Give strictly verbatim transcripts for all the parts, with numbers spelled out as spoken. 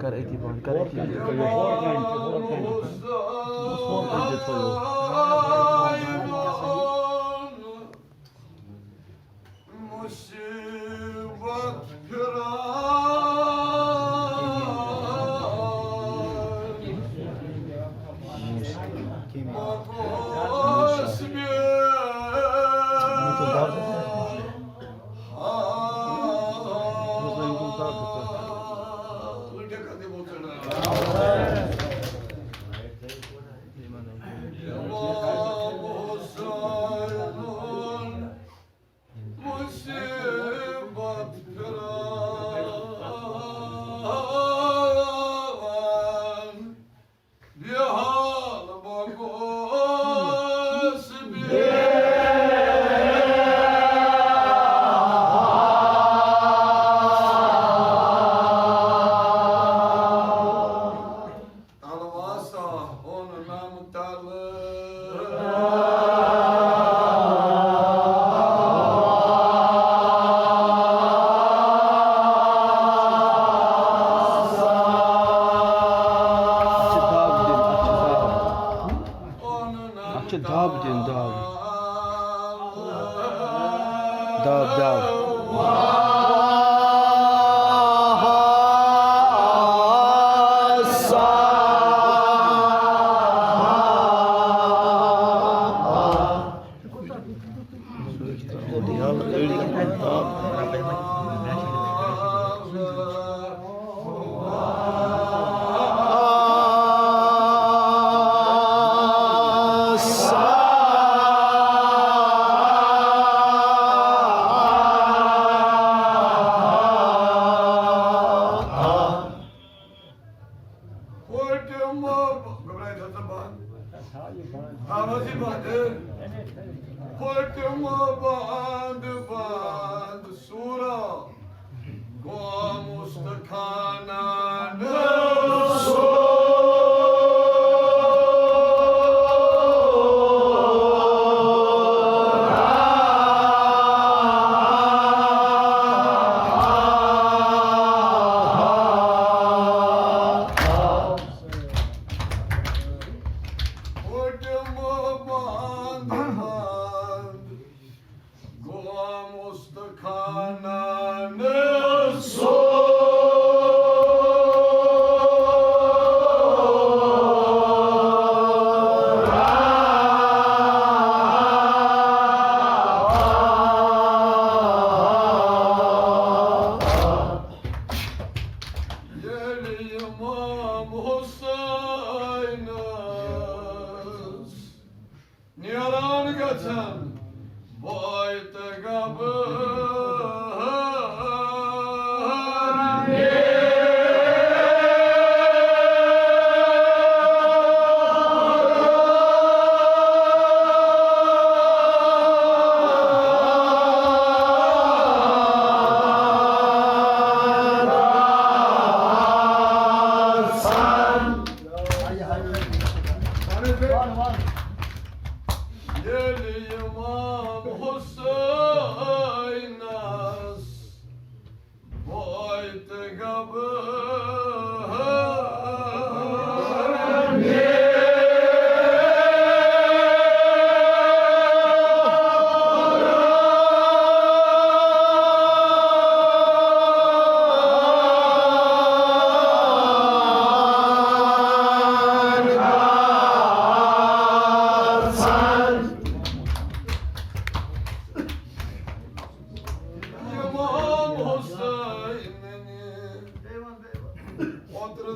کر أتی بند، کر أتی بند۔ مصیبت پھران مگوس بے حال۔ امام حسین مصیبت پھران بے حال مگوس بے حال۔ تلواسا ہون نام تل۔ اَتھ چھِ دَب دیُن، دَب۔ دَب، دَب۔ پھوٚٹمو ب-، گھبرٲیِتھ حظ ژٕ بنٛد۔ تھاو حظ یہِ بنٛد۔ پھوٚٹمو بنٛد، بنٛد سورا۔ گوٚو مستخانہ نہٕ سورا۔ پھوٚٹمو بنٛد، بنٛد گوٚو مستخانہ نہٕ سورا۔ ییٚلہِ امام حسینس نیران گژھن بٲے تہٕ گبر۔ ییٚلہِ امام حسینس بٲے تہٕ گبر۔ امام حسین اوترٕ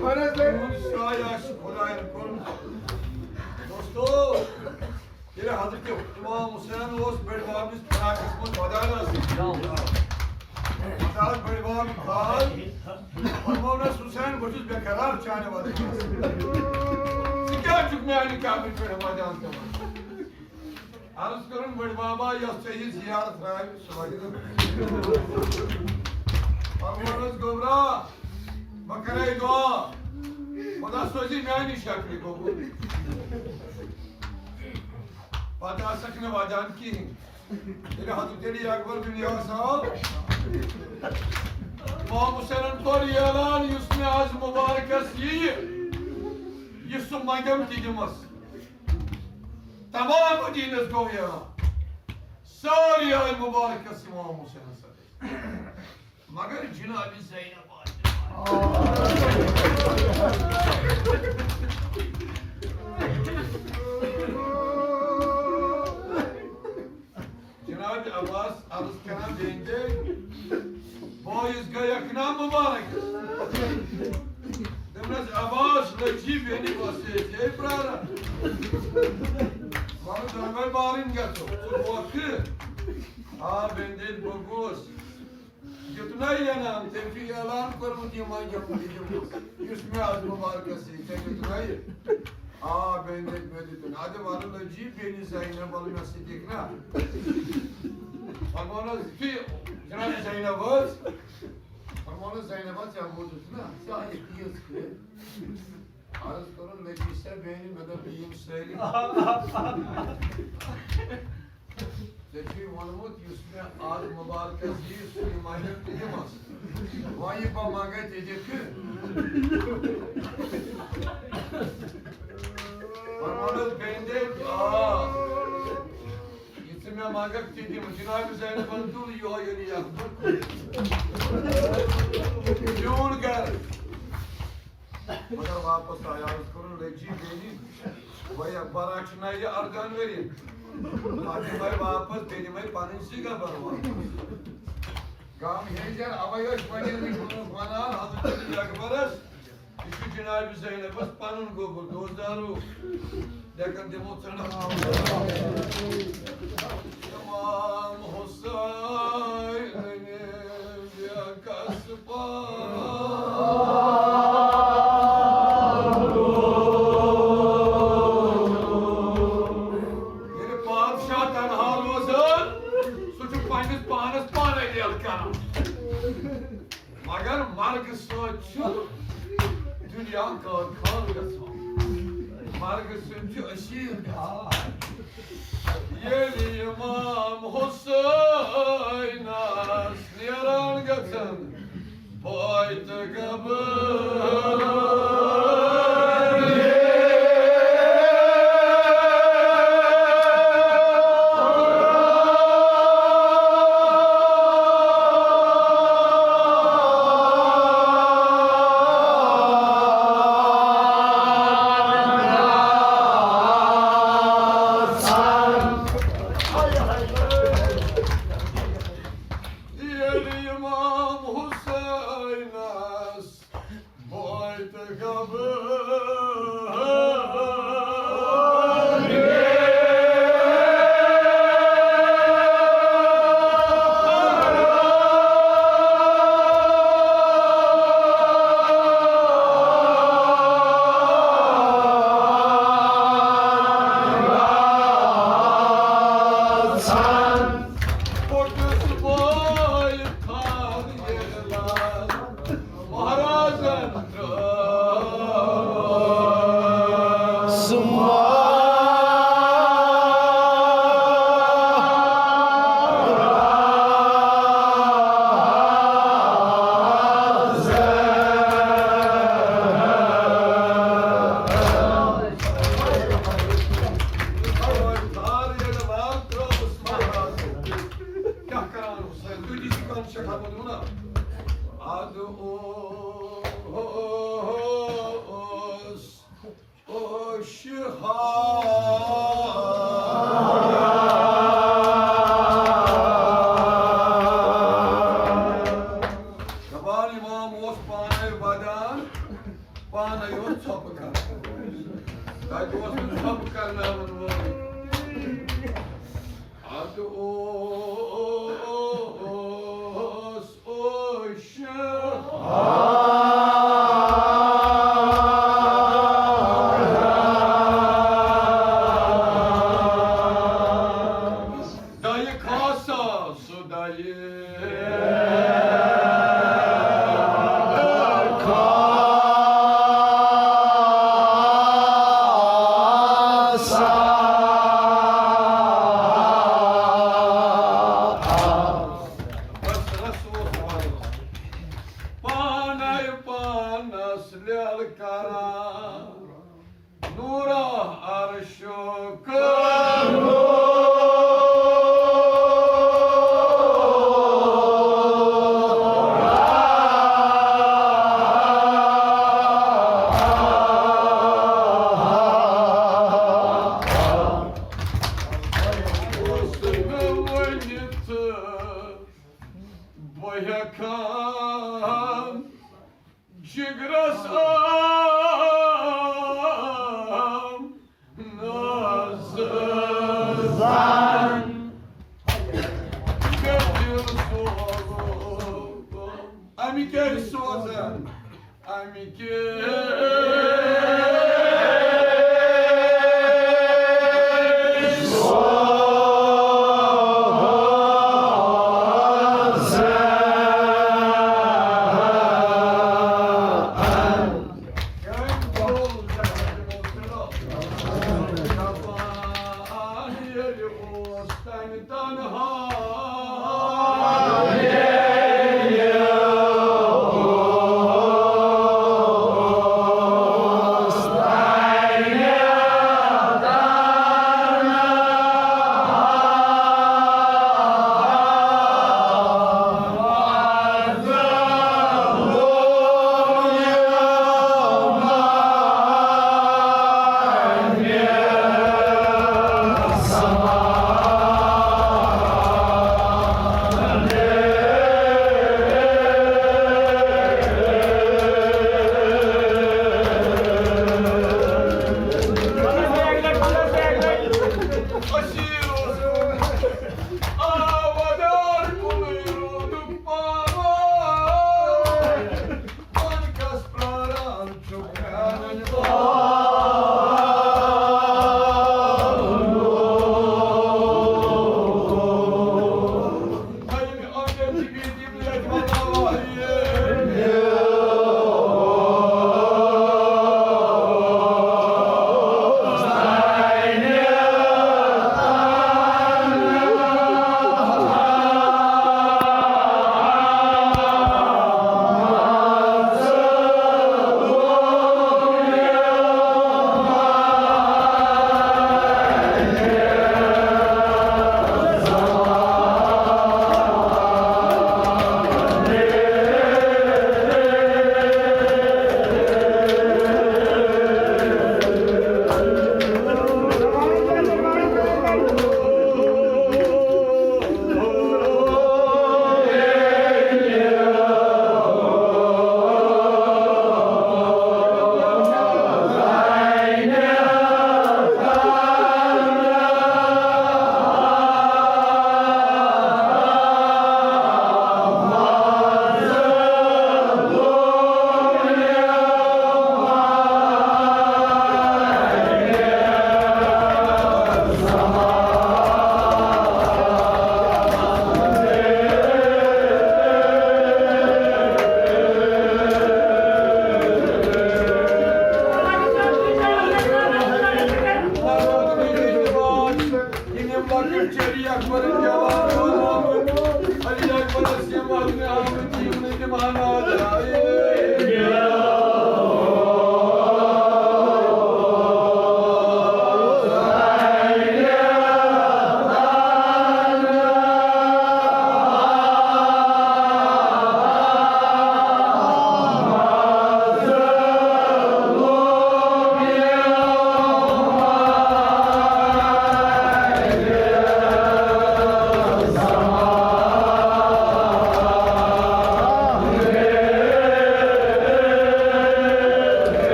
تُہُنٛد شاے آسہِ خۄدایَن کوٚرمُت۔ دوستو، ییٚلہِ حضرت امام حسین اوس بٔڈۍ بابنِس فراقس منٛز ودان ٲسۍ، پتہٕ آو بٔڈۍ باب باز، فرموونس، "حسین، بہٕ چھُس بے قرار چانہِ ودٲنۍ منٛز۔ ژٕ کیٛازِ چھُکھ میانہِ قبرِ پٮ۪ٹھ ودان تِمن؟" عرض کوٚرُن، "بٔڈۍ بابا، یۄس ژےٚ یہِ زیارت ترٛاوِ، سۄ لگہِ نہٕ۔" فرموونس، "گوٚبرا، بہٕ کرے دعا، خدا سوزی میانہِ شکلہِ قبول۔" پتہٕ آسکھ نہٕ ودان کِہیٖنۍ۔ ییٚلہِ حضرت علی اکبر دُنیاہس آو، امام حسینن کوٚر اعلان، یُس مےٚ از مبارکس یِیہِ، یہِ سُہ منگم تہِ دِمس۔ تمام مدینس گوٚو اعلان، سٲری آیہِ مبارکس امام حسینس سۭتۍ۔ مگر جناب زینب آیہِ نہٕ۔ جناب عباس عرض کران، "بیٚنہِ، بٲیِس گٔیَکھ نا مُبارک؟" دوٚپنَس، "عباس لٔجی بیٚنہِ، بہٕ ٲسٕس ییٚتہِ پرٛاران۔ مگر دۄنوَے بارٕنۍ گژھو، ژٕ گوکھٕ؟" "آ بیٚنہِ، بہٕ گوس۔" دیُتنَے انعام، تٔمۍ چھُ اعلان کوٚرمُت، یہِ منٛگیو، یہِ دِمو۔ یُس مےٚ از مُبارکس سۭتۍ ژےٚ دیُتنَے۔ آ، بیٚنہِ دٔپۍ مےٚ دیُتُن۔ اَدٕ وَلہٕ لٔجی بیٚنہِ زینب، وَلہٕ مےٚ سۭتۍ یِکھ نا۔ فرموونَس یُتھُے جناب زینب ٲس، فرموونَس، "زینبا، ژےٚ ووٚنُتھ نا، ژٕ آیَکھ تیٖژ کٲلۍ۔" عرض کوٚرُن، "مےٚ چھِ سا بیٚنہِ، مےٚ دوٚپ، یِم سٲری۔" ژےٚ چھُے ووٚنمُت، یُس مےٚ آز مُبارکس دِیہِ، سُے منگہِ تہٕ دِمس۔ وۄنۍ یہِ بہٕ منگے، تہِ دِکھٕ۔ وۄنۍ ووٚنُس بیٚنہِ، آ، یہِ ژٕ مےٚ منگکھ، تہِ دِمہٕ۔ جناب زینبن تُل یِہوٚے ییٚلہِ یَتھ منٛز میون گرٕ۔ مگر واپس آے، عرض کوٚرُن، لٔجی بیٚنہِ، وۄنۍ اخبارا چھُنہ یہِ اردہن ؤرین۔ پتہٕ یِمے واپس، تیٚلہِ یِمے پنٕنۍ سٕے گبر واپس۔ غم ہیٚنۍ زٮ۪ن، اوے ٲسۍ مدیٖنٕکۍ لوٗکھ ونان حضرت علی اکبرس، یہِ چھُ جناب زینبس پنُن گوٚبُر، دوستدارو۔ لیکن دِمو ژنڈ۔ امام حسین کس پاس۔ ییٚلہِ بادشاہ تنہا روزان، سُہ چھُ پننِس پانس پانے یل کران۔ مگر مرگہٕ سۭتۍ چھُ دُنیا کٲرۍ خٲر گژھان۔ مرگہٕ سۭتۍ چھُ اسیٖر گژھان۔ ییٚلہِ امام حسینس نیران گژھن بٲے تہٕ گبر۔ ییٚلہِ امام حسینس بٲے تہٕ گبر۔ مہرازن ترٲو۔ پانے اوس ژھۄپہٕ کران۔ تتہِ اوس نہٕ ژھۄپہٕ کرناوَن وول۔ اتھ اوس اوشہِ۔ دایہِ خاصا سُہ دایہِ۔ بس، رس اوس وارٕ۔ پان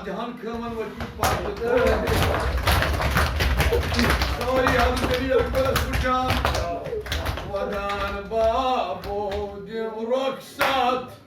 جہان خٲمن ؤتھِو پتھ تہٕ سٲری حضرت نبی اکبرس وٕچھان، ودان بابو دِم رۄخصت۔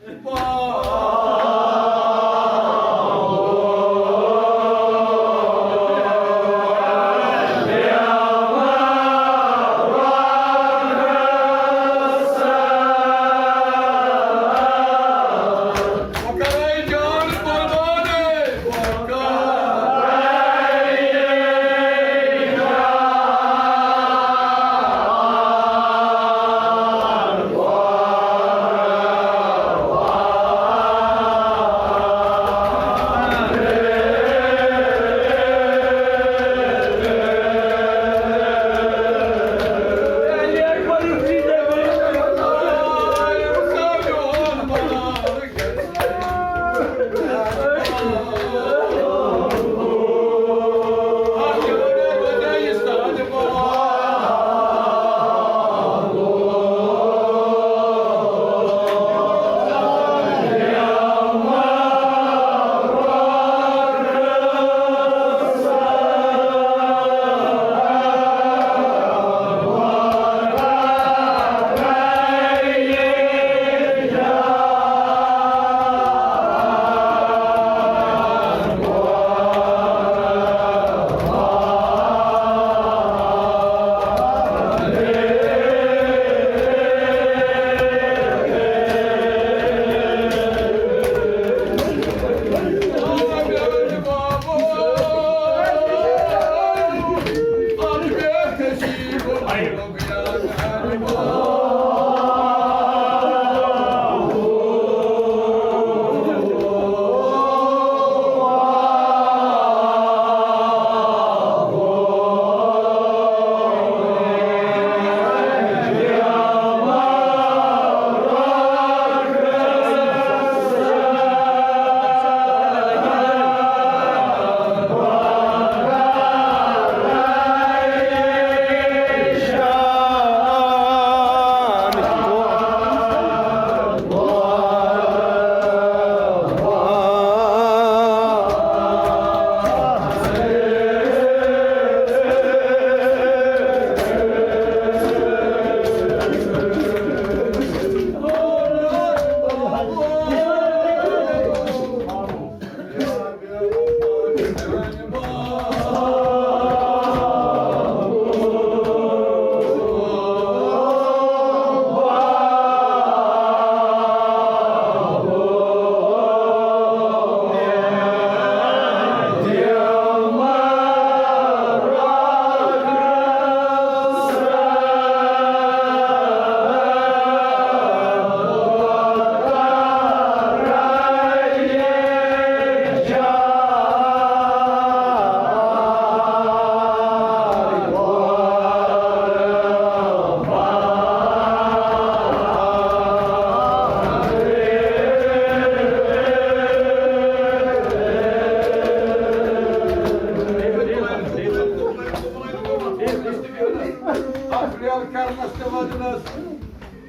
اکھ ریل کرنس تہٕ ودنس،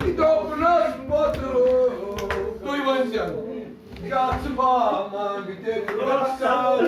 یہِ دوٚپنس پوٚتُس، تُہۍ ؤنۍ زیو، گژھ بہٕ منٛگ تیٚلہِ رۄخصت۔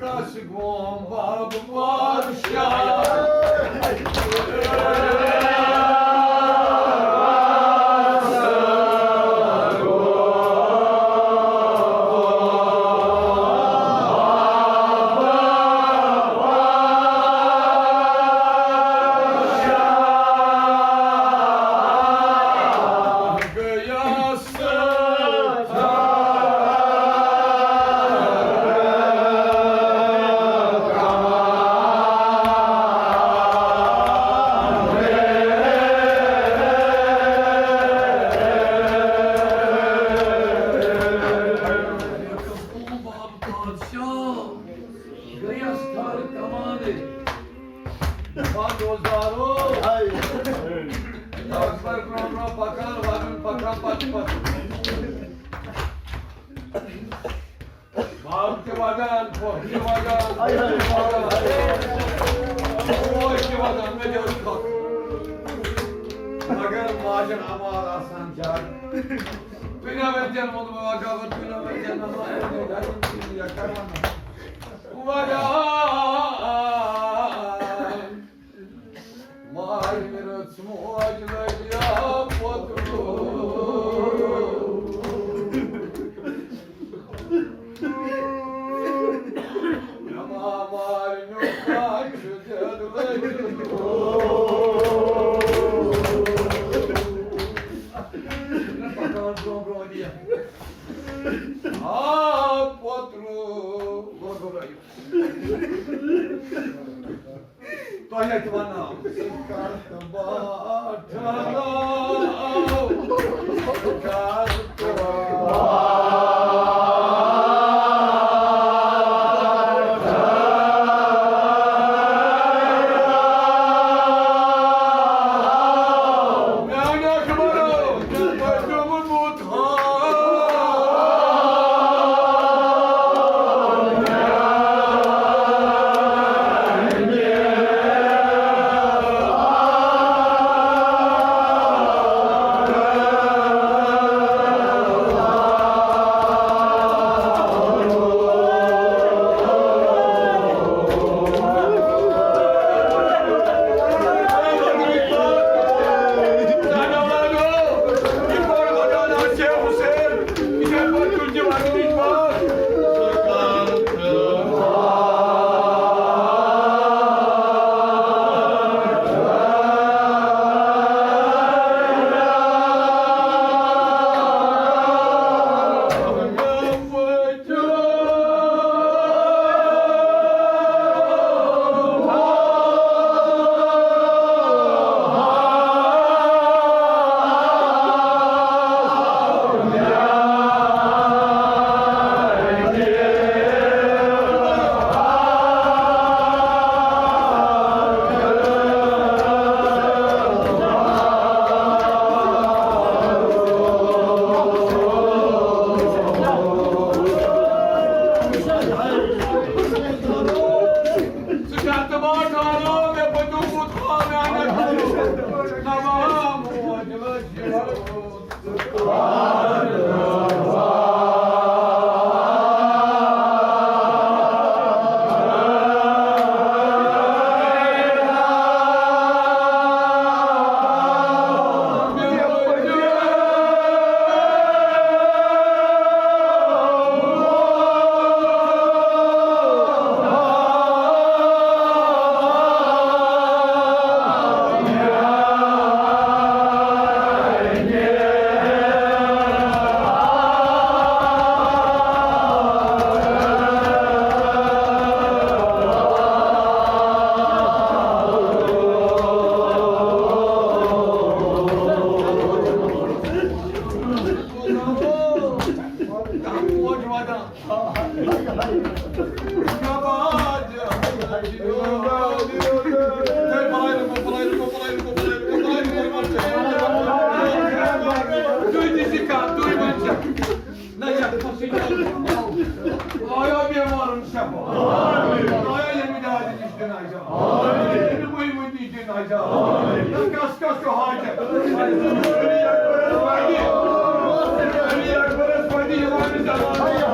گوم باب پادشاہ۔ پکان، وزن پکان، پتہٕ پتہٕ۔ باب تہِ ودان، پۄپھ تہِ ودان، ہاے، ہاے۔ موج تہِ ودان، مےٚ دِ حظ کھۄکھ۔ مگر ماجن امال آسان زیادٕ۔ بِنا ویجن ووٚن بابا، بِنا ویجن نہ ما ہے، گرم چیٖز یا کران۔ ودان۔ ماے مےٚ رٔژھ موج لٔج یا پوٚتُس۔ مےٚ ما مارِ میون ماے چھُ دِل لٔج۔ پکان برونٛہہ برونٛہہ دِیَکھ۔ آ پوٚتُس۔ گوٚو، گوٚو، گوٚو۔ تۄہہِ اَتہِ وَنان۔ آیا بیمارن شفا۔ آیا ییٚمہِ دادِ نِش دِ نجات۔ ییٚمہِ مُیمہٕ نِش دِ نجات۔ کس کس چھُ حاجت؟ علی اکبرس پتہٕ، علی اکبرس پتہٕ یِوان زمان۔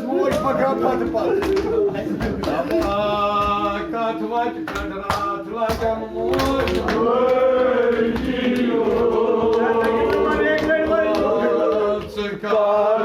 موج پکان پتہٕ پتہٕ۔ آ، کتھ وتہِ پٮ۪ٹھ راتھ لگان موج۔ ژٕ کر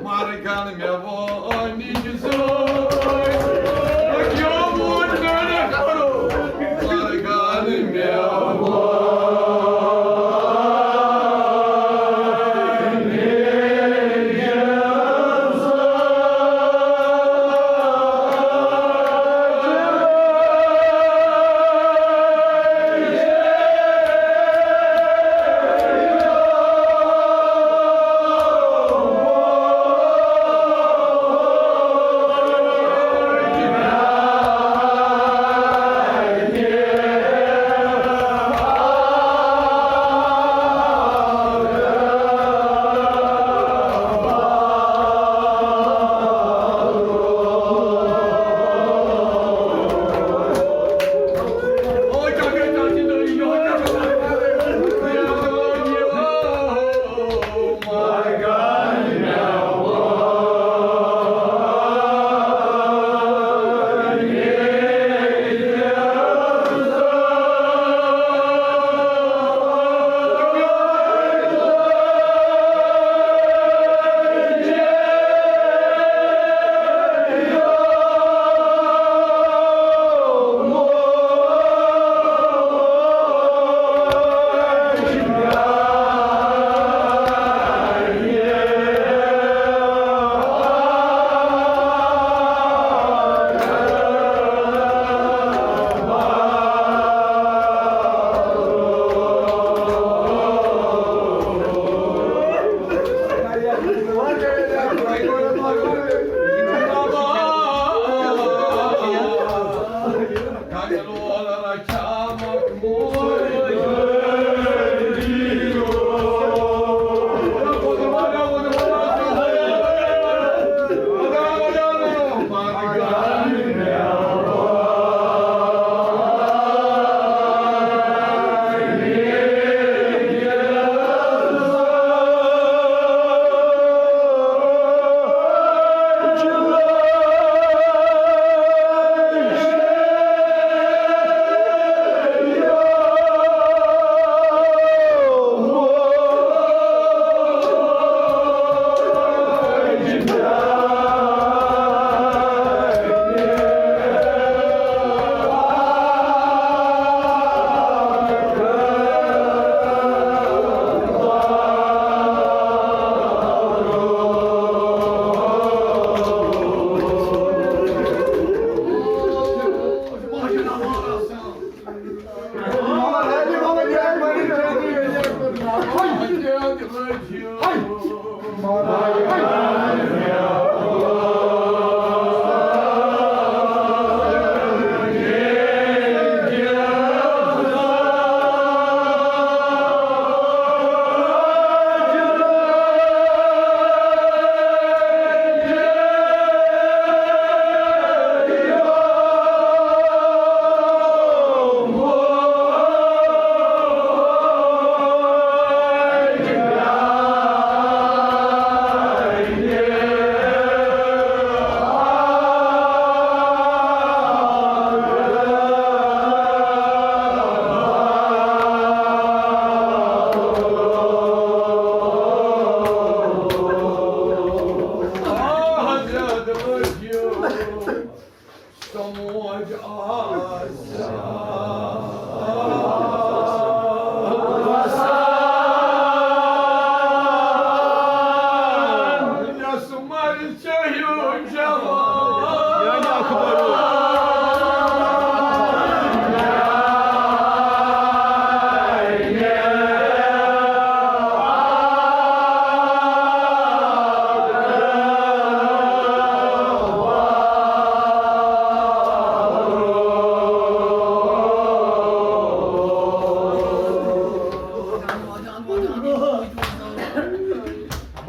مرگن مےٚ وٲنِج زٲج، کیٛاہ ووٚن مےٚ نہ کرو؟ مرگن مےٚ وٲنِج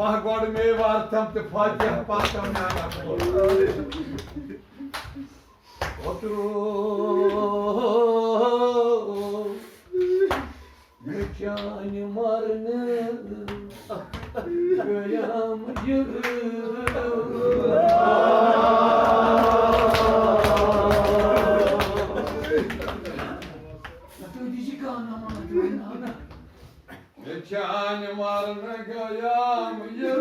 آ، گۄڈٕ مے وارتم تہٕ فاتحہ پرتم میانہ خٲطرٕ۔ اوترو مےٚ چانہِ مرنہٕ قیام یہِ۔ مےٚ چانہِ مرنہٕ قیام یہِ۔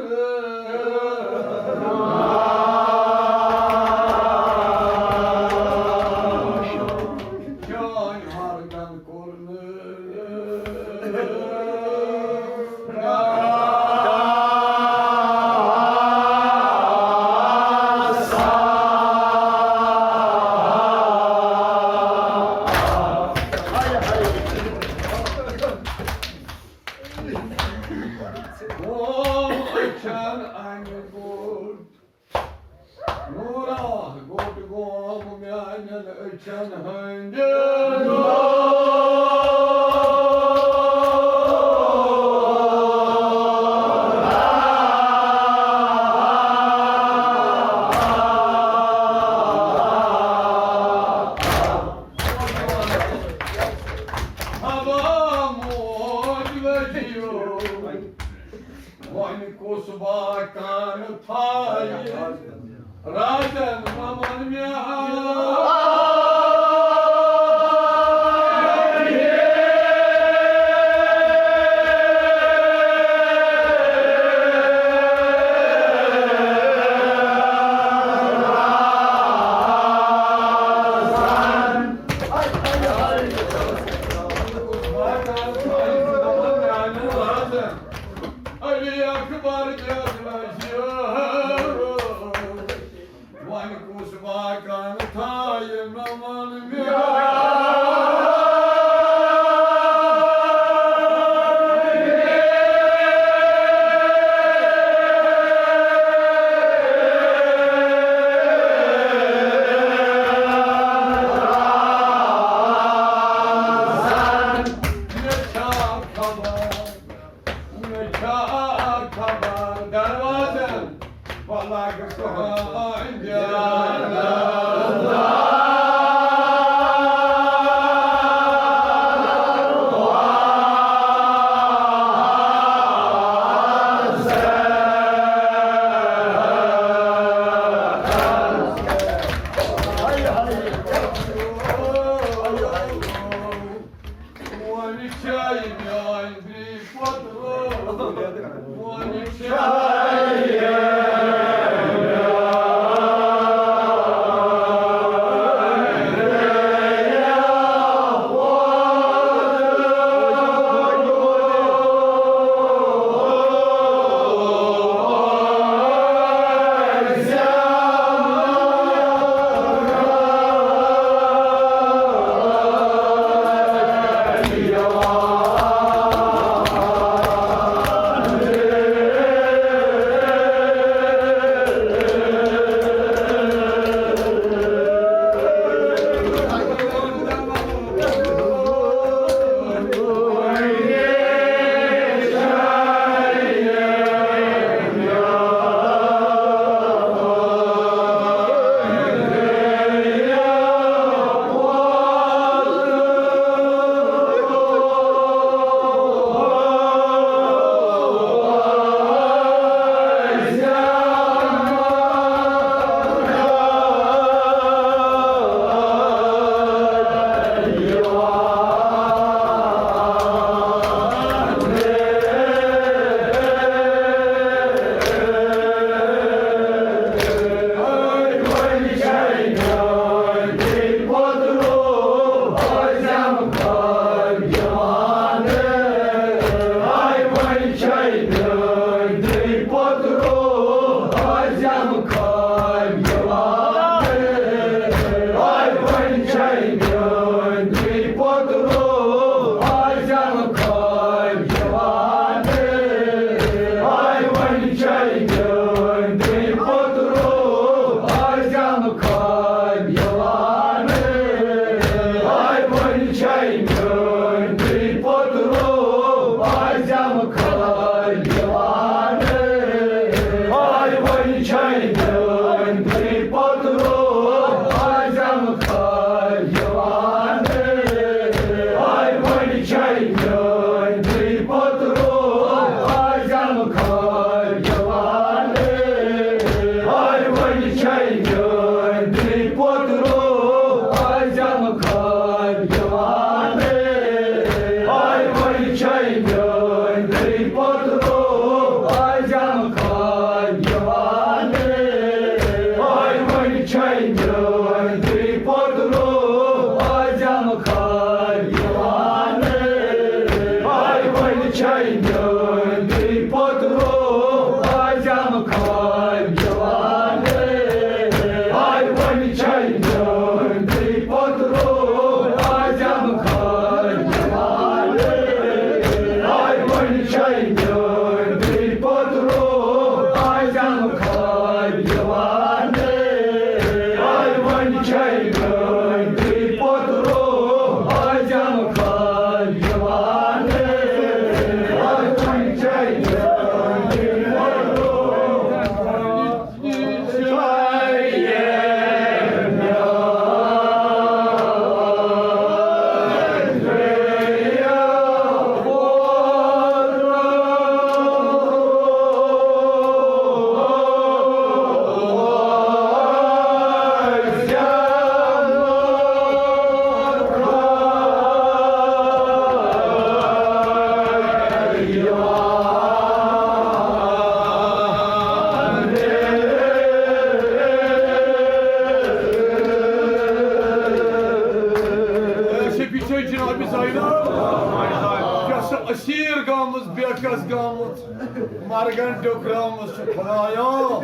چانہِ مرگن کوٚر نہٕ گوم أچھن اَنہِ گوٚٹ۔ نوٗرا گوٚٹ گوم میانٮ۪ن أچھن ہٕنٛدِ۔ ہوا موج لٔجیو۔ وۄنۍ کُس باکان تھایہِ رازن ممن میان؟ علی اکبر جل وجہہ۔ وۄنۍ کُس باکان تھایہِ نمن میان؟ مےٚ چھا خبر، مےٚ چھا خبر دروازن پلک کہاں جانا؟ وۄنۍ چھے میٲنۍ بیٚیہِ پۄتلو، وۄنۍ چھے چھے میٲنۍ دٕے پوٚتُر اعظم خان جوان۔ آے وۄنۍ چھے میٲنۍ دٕے پوٚتُر اعظم خان جوان۔ آے وۄنۍ چھے میٲنۍ دٕے پوٚتُر اعظم خان جوان۔ آے وۄنۍ چھے میٲنۍ دٕے پوٚتُر اعظم خان جوان۔ شفیع چھے جناب زینب، یۄس اسیر گٲمٕژ، بے کس گٲمٕژ، مرگن ٹکرٲومٕژ چھِ۔ خدایا،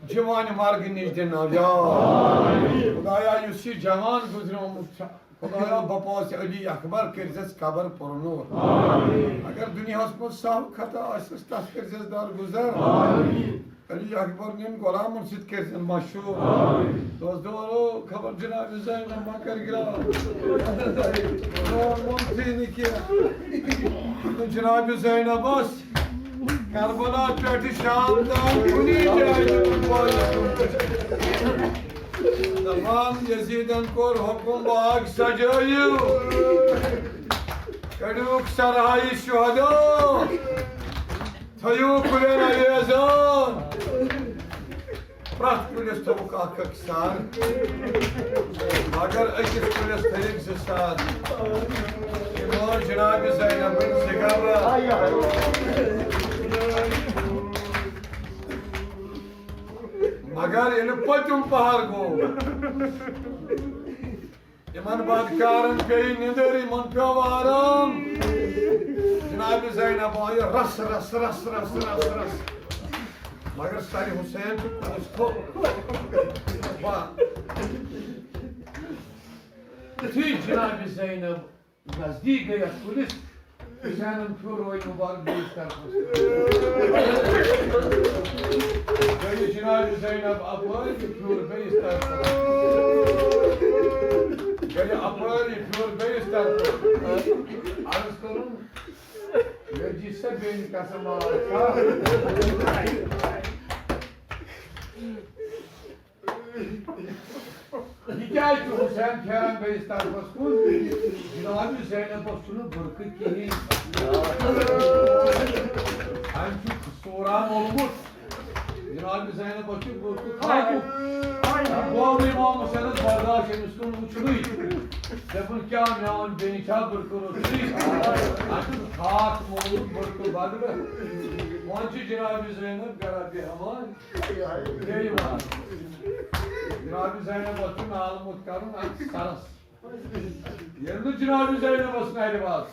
جوانہِ مرگہٕ نِش دِ نجات۔ خدایا، یُس یہِ جوان گُزریومُت چھُ، خدایا، بپاس علی اکبر کٔرزٮ۪س قبر پُرنور۔ اگر دُنیاہس منٛز سہو خطا آسٮ۪س، تس کٔرزٮ۪س درگُزر۔ علی اکبر نٮ۪ن غلامن سۭتۍ کٔرزٮ۪ن مشہور۔ دوستو، خبر جناب زینب ما کرِ گرٛان۔ ممکن نہٕ کینٛہہ۔ جناب زینب ٲس کربلا پٮ۪ٹھ شام تام کُنی جایہِ نہٕ روزان۔ دپان یزیدن کوٚر حکم، باغ سجٲیِو، کٔڑِوُکھ صحرایہِ شہدا، تھٲیِو کُلٮ۪ن اویزان۔ پرٛٮ۪تھ کُلِس تھوٚوُکھ اکھ اکھ سر، مگر أکِس کُلِس تھٲیِکھ زٕ سر۔ یِمو جناب زینبٕنۍ زٕ گبرٕ۔ مگر ییٚلہِ پٔتِم پہر گوٚو، یِمن بدکارن پیٚیہِ نِندٕر، یِمن پیوٚو آرام۔ جناب زینب آیہِ رس رس رس رس رس رس۔ مگر سر حسین چھُ کُنس تھوٚد۔ واہ۔ یُتھُے جناب زینب نزدیٖک گٔے اَتھ کُلِس، حسینن پھیوٚر روے مُبارک بیٚیِس طرفس۔ گٔیہِ جناب زینب اپٲرۍ، یہِ پھیوٚر بیٚیِس طرفس۔ گٔیہِ اپٲرۍ، یہِ پھیوٚر بیٚیِس طرفس۔ عرض کوٚرُن، مےٚ دِژ سا بیٚنہِ قسم، آ، سا۔ یہِ کیٛازِ چھُ حسین پھیران بیٚیِس طرفس کُن؟ جناب زینبس چھُنہٕ بُرقہٕ کِہیٖنۍ۔ أمۍ چھُ سورا مولمُت۔ جناب زینبس چھُ بُرقہٕ خاکُک۔ گوٚو نہٕ امام حسینس برداش أمِس کُن وٕچھنُے۔ دپُن، کیٛاہ میون بیٚنہِ چھا بُرقہٕ روٚستُے؟ اَتھ چھُ خاک مولمُت بُرقہٕ بدلہٕ۔ وۄنۍ چھِ جناب زینب گرا بیہوان۔ بیٚیہِ وَن۔ جناب زینبس چھُ نالہٕ موٚت کرُن اَتھ سرس۔ ییٚلہِ نہٕ جناب زینبس نَرِ وَس۔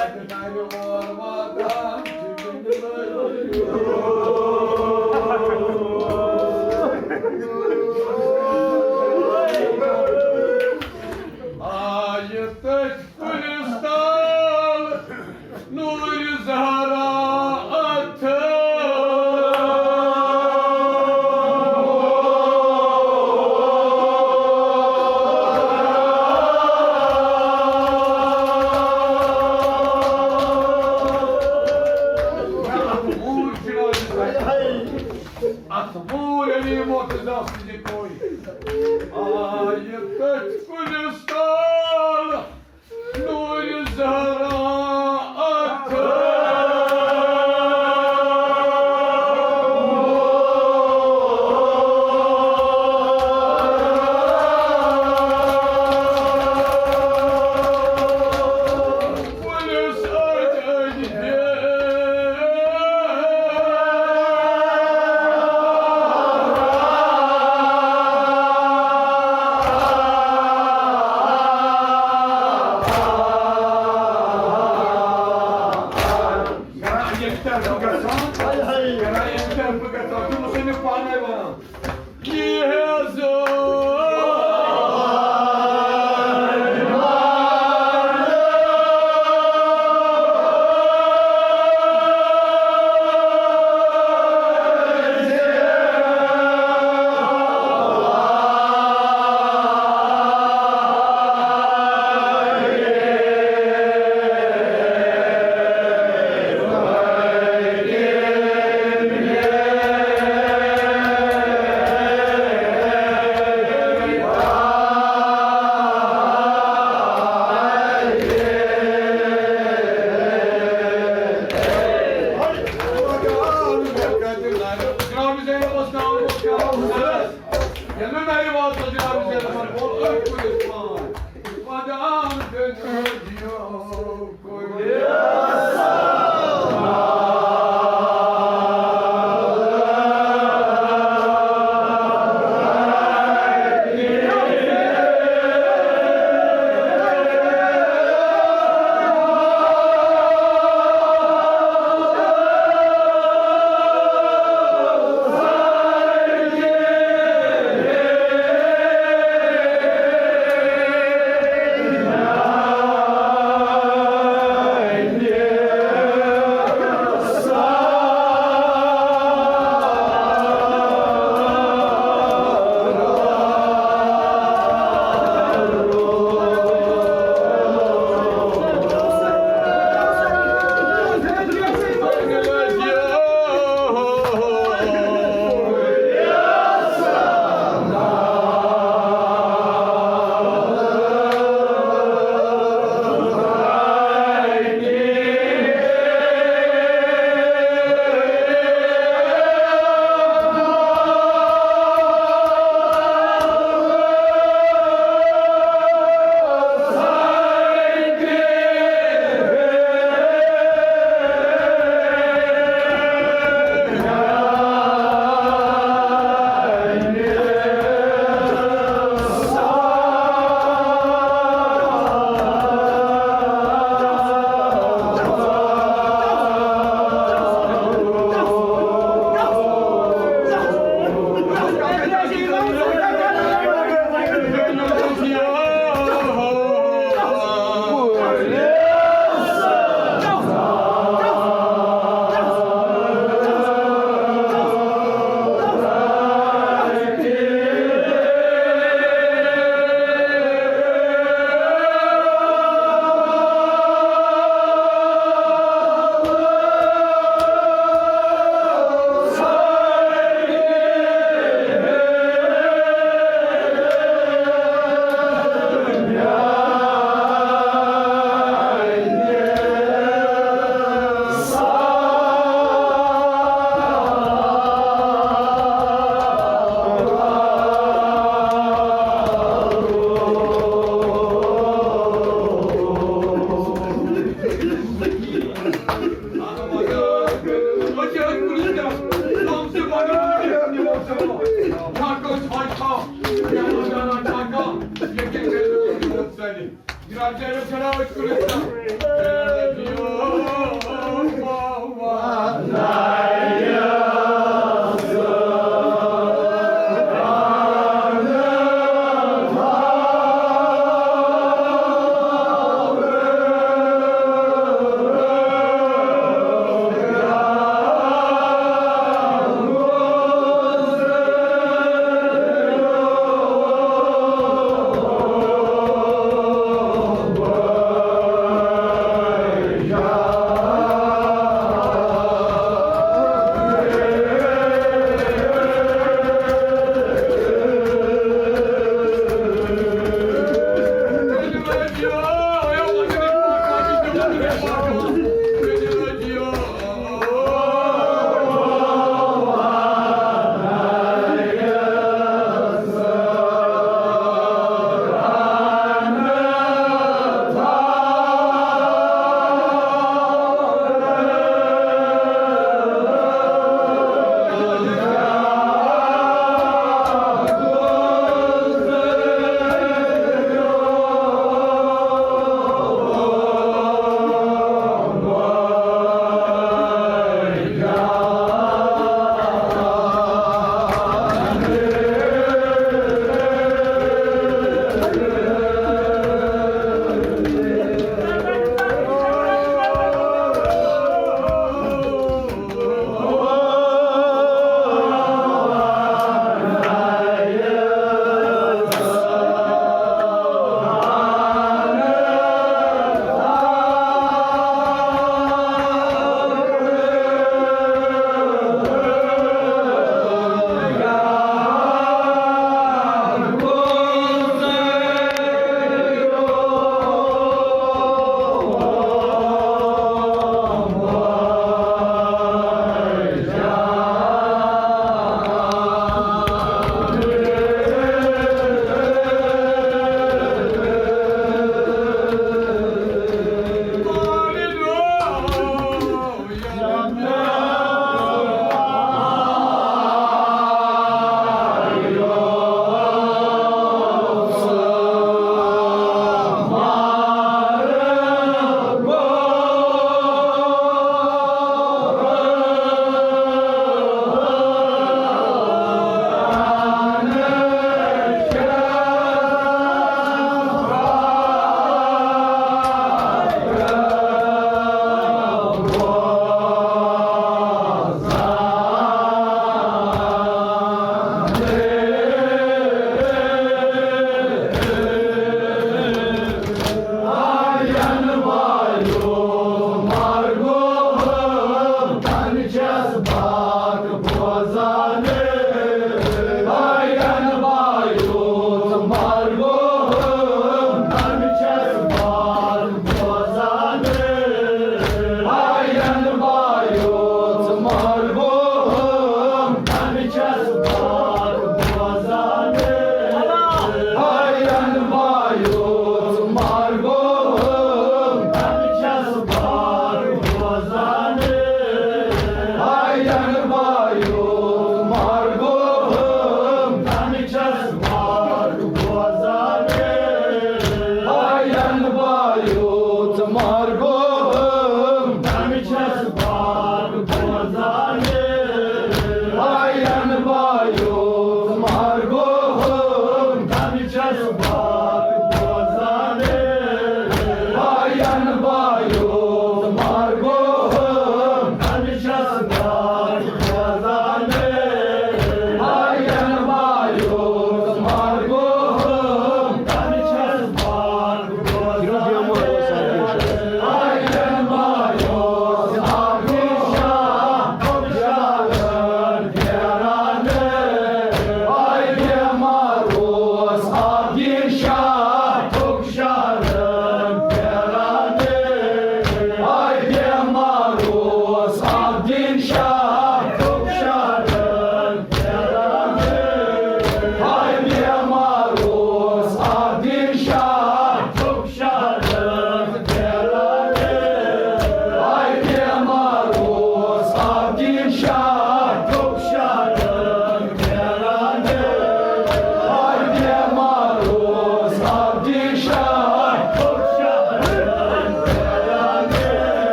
اَتہِ نَرِ وول واتان چھِ۔ آیہِ تٔتھۍ کُلِس تل نوٗرِ زہرا اَتھٕ۔